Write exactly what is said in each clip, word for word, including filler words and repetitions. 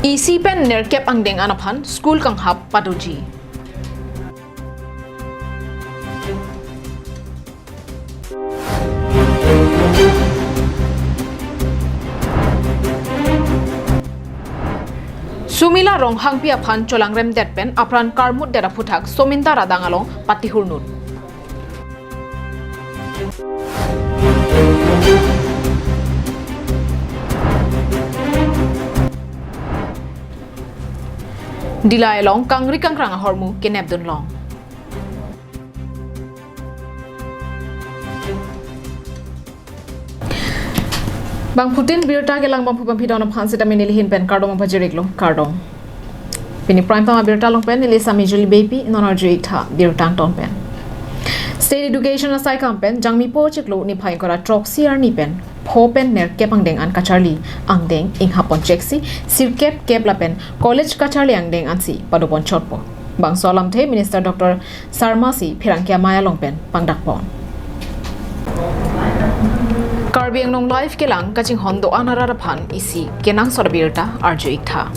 Isi pen nerkep angdeng an aphan school kanghap padoji. Sumila Ronghangpi aphan cholangremdet pen apran karmutdet aphuthak Sominda Radang along patihurnut. Dillai along kangri kangkrang ahormu kenepdun long. Bangphutin birta kelang bangphu bangphi don aphan seta neli ahin pen kardom pajir-iklo, kardom. Pini Prime Time abirta along pen neli Sami Juli Beypi, non arju-ik tha birta angton pen. State Education asaikam pen Jangmipo chiklo niphai ingkoi ra throksi arni pen pho pen nerkep angdeng an kacharli angdeng inghap pon cheksi sirkep kep lapen college kacharli angdeng ansi pado pon chotpo. Bangso alamthe Minister Doctor Sarma si pherangke amei along pen pangdak pon. Karbi Anglong Live kelang kachinghon do-an arat aphan isi kenangsot abirta arju-ik tha.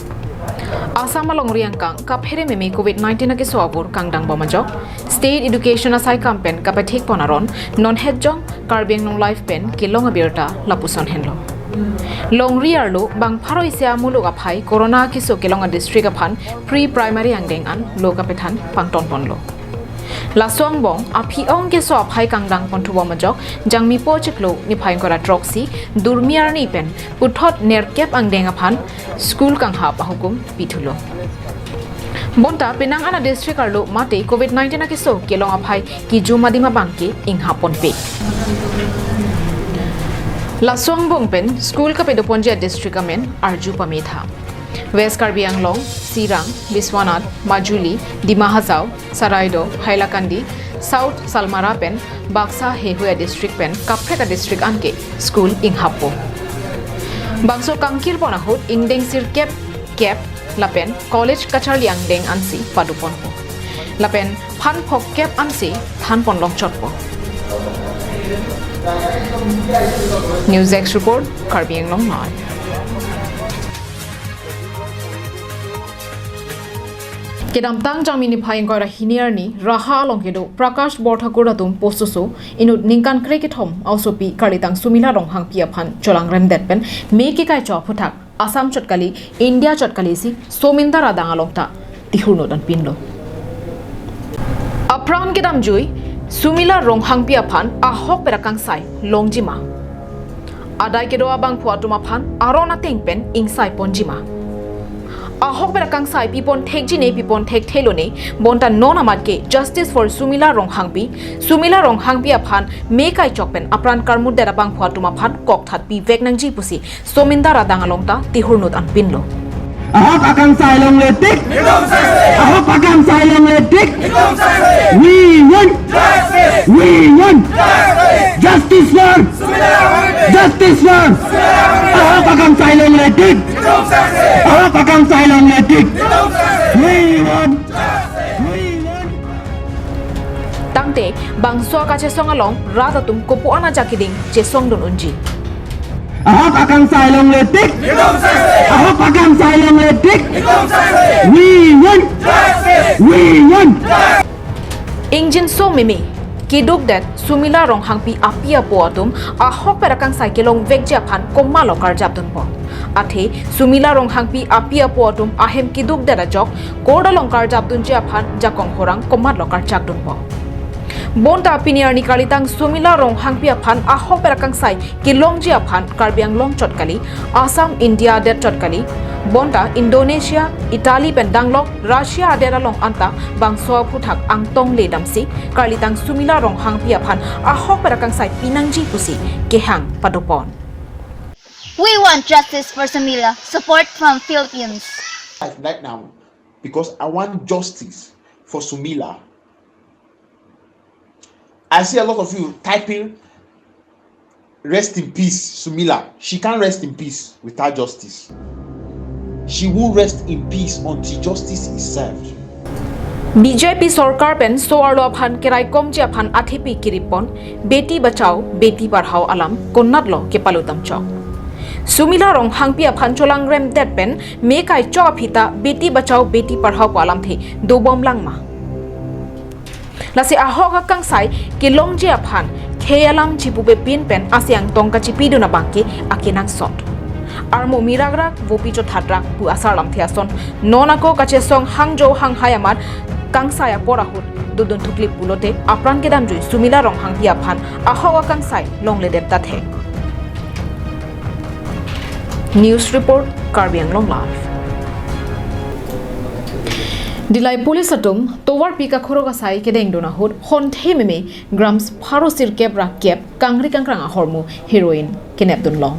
Assam alongri angkang kaphere meme covid nineteen akeso abur kangdang bom ajok State Education asaikam pen kapathik pon aron non hetjong Karbi Anglong Live pen kelong abirta lapuson henlo. Longri arlo bang pharo isi amuluk aphai corona akeso kelong adistrict aphan pre-primary angdeng an lo kapethan pangton ponlo. Laso angbong aphi-ong keso aphai kangdang ponthu bom ajok Jangmipo chiklo niphai ingkoi ra throksi durmi arni pen puthot nerkep angdeng aphan school kanghap ahukum pithulo. Bonta penang an adistrict arlo mate covid nineteen akeso kelong aphai kejum adim abangke inghap ponpe. Laso angbong pen school kapedo ponji adistrict amen arju pame tha. West Karbi Anglong, Sirang, Biswanath, Majuli, Dima Hasao, Saraideo, Hailakandi, South Salmara pen Baksa, Hehui adistrict pen kaprek adistrict anke school inghappo. Bangso kangkir pon ahut ingdeng sirkep kep lapen college kacharli angdeng ansi pado ponpo. Lapen phan phokep ansi than pon long chotpo. News Desk Report, Karbi Anglong Live. Kedamtang Jangmi niphai ingkoi ra hini arni Raha along kedo Prakash Borthakur atum pososo inut ningkan krekethom aosopi karlitang Sumila Ronghangpi aphan cholangremdet pen me kekaichok aphuthak Assam chot kali, India chot kali si Sominda Radang along ta tihurnut an pinlo. Apran kedamjui Sumila Ronghangpi aphan ahokpet akangsai longjima? Adai kedo abangphu atum aphan aron ateng pen ingsai ponjima? Ahokpet akangsai pipon thekji ne, pipon thekthelo ne, bonta non amat ke Justice for Sumila Ronghangpi, Sumila Ronghangpi aphan me kaichok pen apran karmutdet abangphu atum aphan kokthat pivek nangji pusi Sominda Radang along ta tihurnut an pinlo. Ahok akangsai longle tik. Ahok akangsai longle tik. We want. We want. Justice for. Justice for. Ahok akangsai longle tik. Ahok akangsai longle tik. We want. We want. Tangte bangso akachesong along rat atum kopu-an ajak keding chesongdun unji? Ahok akangsai longle tik. Ahok akangsai longle tik. We want. We want. Ingjinso meme kedukdet Sumila Ronghangpi api apo atum ahokpet akangsai kelongvekji aphan komatlo karjapdunpo? Athe Sumila Ronghangpi api apo atum ahem kedukdet ajok court along karjapdunji aphan jakong horang komatlo karchakdunpo? Bonta pini arni karlitang Sumila Ronghangpi aphan ahokpet akangsai kelongji aphan Karbi Anglong chot kali, Assam India adet chot kali, bonta Indonesia, Italy pen danglok Russia adet along anta bangso aphuthak angtong le damsi karlitang Sumila Ronghangpi aphan ahokpet akangsai pinangji pusi kehang padopon. We want justice for Sumila. Support from Philippines. Right now, because I want justice for Sumila. I see a lot of you typing, "Rest in peace, Sumila." She can't rest in peace without justice. She won't rest in peace until justice is served. B J P sorkar pen so-arlo aphan keraikomji aphan athepi kiripon, Beti Bachao, Beti Padhao alam konatlo kepalutam chok? Sumila Ronghangpi aphan cholangremdet pen me kaichok aphi ta Beti Bachao Beti Padhao pu alamthe dobom lang ma? Lasi ahok akangsai kelongji aphan khei alam chipupepin pen asiang tong kachipidun abangke akenangsot. Armo mirak rak, vopi chothat rak pu asar lamthe ason non ako kachesong hangjo hanghai amat kangsai apor ahut dodun thuklip pulote apran kedamjui Sumila Ronghangpi aphan ahok akangsai longledet ta thek. News report, Karbi Anglong Live. Dillai police atum tovarpi kakhurok asai kedengdun ahut honthe meme grams pharo sirkep ra kep kangri kangkrang ahormu heroin kenepdun long.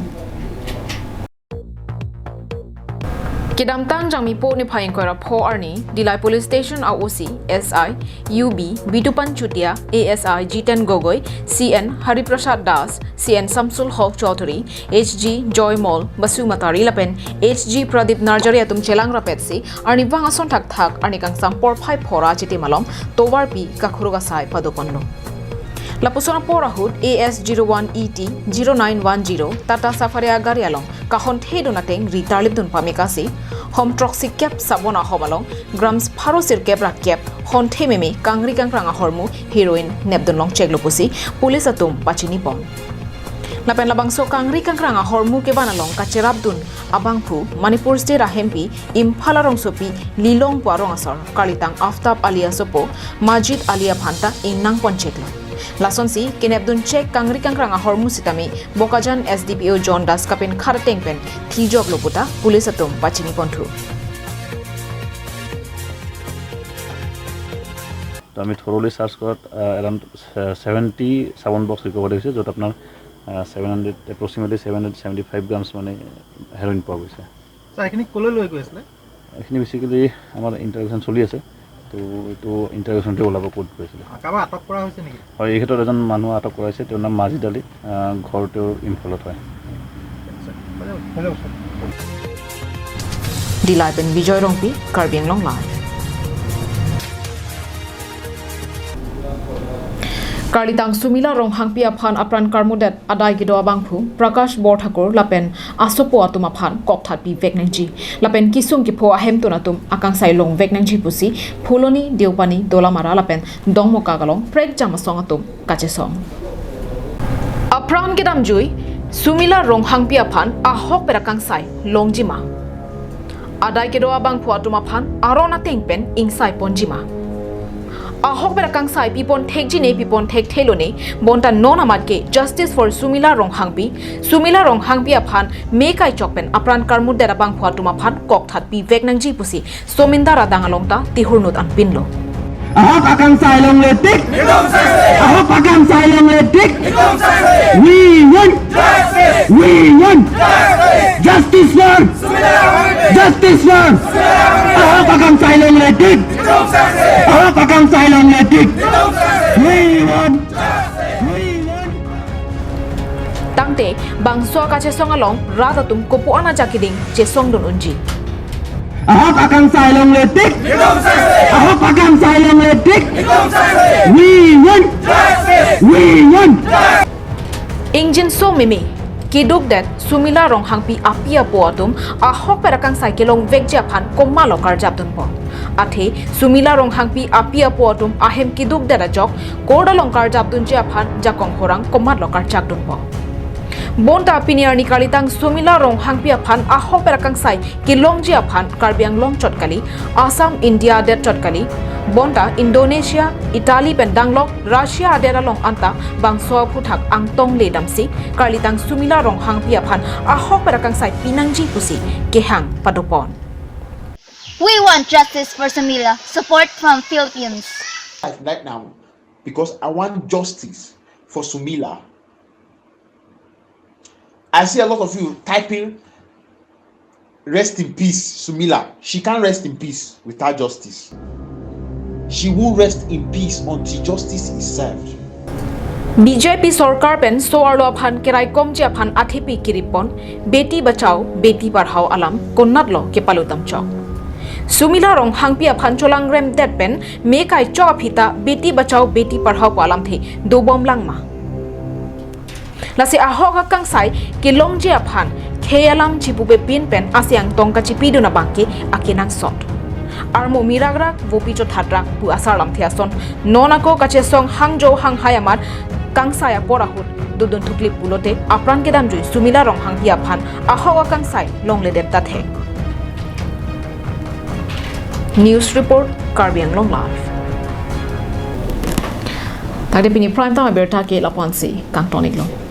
Kedamtang Jangmipo niphai ingkoi ra pho arni Dillai Police Station a O C, S I, U B, Bidupan Chutia, A S I Jiten Gogoi, C N Hari Prasad Das, C N Samsul Hok Chaudhary, H G Joy Mol Basumatary lapen H G Pradip Narjari atum chelang rapetsi arnivang ason thakthak arni kangsam porphai phora achitim along tovarpi kakhurok asai padoponlo. Lapuson apor ahut A S zero one E T zero nine one zero Tata Safari agari along kahonthedun ateng ri tarlipdun pamekasi hom throksi kep sabon ahom along grams pharo sirkep ra kep honthe meme kangri kangkrang ahormu heroin nepdun long cheklo pusi police atum pachinipon. Lapen labangso kangri kangkrang ahormu kevan along kacherapdun abangphu Manipur State ahempi Imphal arongsopi Lilongpu arong asor karlitang Aftab Ali asopo Majid Ali aphan ta ingnangpon cheklo. Lasonsi kenepdun chek kangri kangkrang ahormu sitame Bokajan S D P O John Das kapinkhat ateng pen thijoklo puta police atum pachiniponthu. তো আমি থৰলি চাৰ্চ কৰাত around seventy চাবোন box recovery হৈছে, য'ত আপোনাৰ seven hundred, approximately seven hundred seventy five grams মানে হেৰইন পোৱা গৈছে। ছাৰ, এইখিনি ক'লৈ লৈ গৈ আছিলে? এইখিনি বেচিকেলি আমাৰ ইণ্টাৰভেনশ্যন চলি আছে, তো এইটো ইণ্টাৰভেনশ্যনতে ওলাব ক'ত গৈছিলে। কাৰোবাৰ আটক কৰা হৈছে নেকি? হয়, এই ক্ষেত্ৰত এজন মানুহ আটক কৰা হৈছে, তেওঁৰ নাম মাজিদ আলী, আহ, ঘৰ তেওঁৰ ইম্ফলত হয়। হৈ যাব sir. Dillai pen Bijoy Rongpi, Karbi Anglong Live. Karlitang Sumila Ronghangpi aphan apran karmudet adai kedo abangphu Prakash Borthakur lapen asopo atum aphan kokthat pivek nangji lapen kisung kipho ahemtun atum akangsai longvek nangji pusi Phuloni, Deopani, Dolamara lapen Dongmukak along prekjam asong atum kachesong. Apran kedamjui Sumila Ronghangpi aphan ahokpet akangsai longjima? Adai kedo abangphu atum aphan aron ateng pen ingsai ponjima? Ahokpet akangsai pipon thekji ne pipon thekthelo ne, bonta non amat ke Justice for Sumila Ronghangpi, Sumila Ronghangpi aphan me kaichok pen apran karmudet abangphu atum aphan kokthat pivek nangji pusi Somindar adang along ta tihurnut anpinlo. Ahok akangsai longle tik. Ahok akangsai longle tik. We want. We want. Justice for. Justice for. Ahok akangsai longle tik. Ahok akangsai longle tik. We want. We want. Tangte bangso kachesong along rat atum kopuan ajak keding chesongdun unji. Ahok akangsai longle tik. Ahok akangsai longle tik. We want. We want. Ingjinso meme kedukdet Sumila Ronghangpi api apo atum ahokpet akangsai kelongvekji aphan komatlo karjapdunpo? Athe Sumila Ronghangpi api apo atum ahem kedukdet ajok court along karjapdunji aphan jakong horang komatlo karchakdunpo? Bonta pini arni karlitang Sumila Ronghangpi aphan ahokpet akangsai kelongji aphan Karbi Anglong chot kali, Assam India adet chot kali, bonta Indonesia, Italy pen danglok Russia adet along anta bangso aphuthak angtong le damsi karlitang Sumila Ronghangpi aphan ahokpet akangsai pinangji pusi kehang padopon. We want justice for Sumila. Support from Philippines. Right now, because I want justice for Sumila. I see a lot of you typing, "Rest in peace, Sumila." She can't rest in peace without justice. She won't rest in peace until justice is served. B J P sorkar pen so-arlo aphan keraikomji aphan athepi kiripon, Beti Bachao Beti Padhao alam konatlo kepalutam chok? Sumila Ronghangpi aphan cholangremdet pen me kaichok aphi ta Beti Bachao Beti Padhao pu alamthe dobom lang ma? Lasi ahok akangsai kelongji aphan khei alam chipupepin pen asiang tong kachipidun abangke akenangsot. Armo mirak rak, vopi chothat rak pu asar lamthe ason non ako kachesong hangjo hanghai amat kangsai apor ahut dodun thuklip pulote apran kedamjui Sumila Ronghangpi aphan ahok akangsai longledet tahai. News report, Karbi Anglong Live. Tangte pini prime time abirta ke lapu-ansi kangton-iklo.